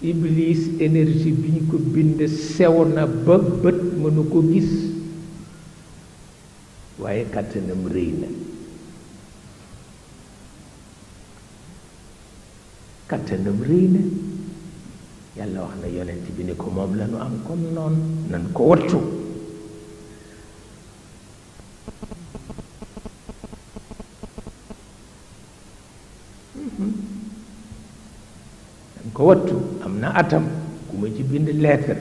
iblis énergie bi ñu ko bind sew na ba bët mënu ko gis waaye kàttanam rëy na kàttanam rëy na yàlla wax na yonent bi ni ko moom la nu am kon noonu nan ko wattu nan ko wattu am na atam ku ma ci bind lettre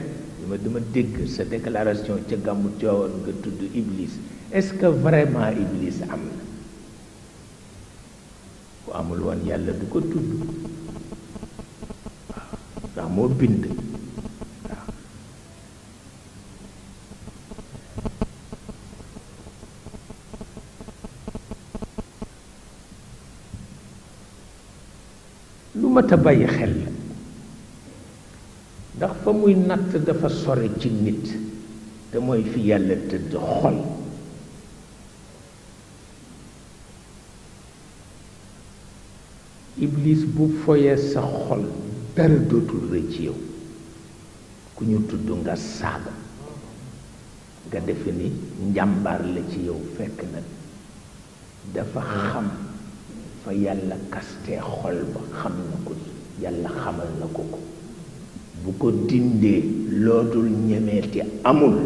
dama dégg sa déclaration ca gàmmu Tiwaawan nga tudd Iblis est-ce que vraiment Iblis am na ku amul woon yàlla du ko tudd waaw ndax moo bind waaw lu mat a bàyyi xel la ndax fa muy natt dafa sore ci nit te mooy fi yàlla tëdd xol Iblis bu foyee sa xol dara dootul rëy ci yow ku ñu tudd nga saaga nga defe ni njàmbaar la ci yow fekk na dafa xam fa yàlla kastee xol ba xam na ko yàlla xamal na ko ko bu ko dindee loodul ñemeeti amul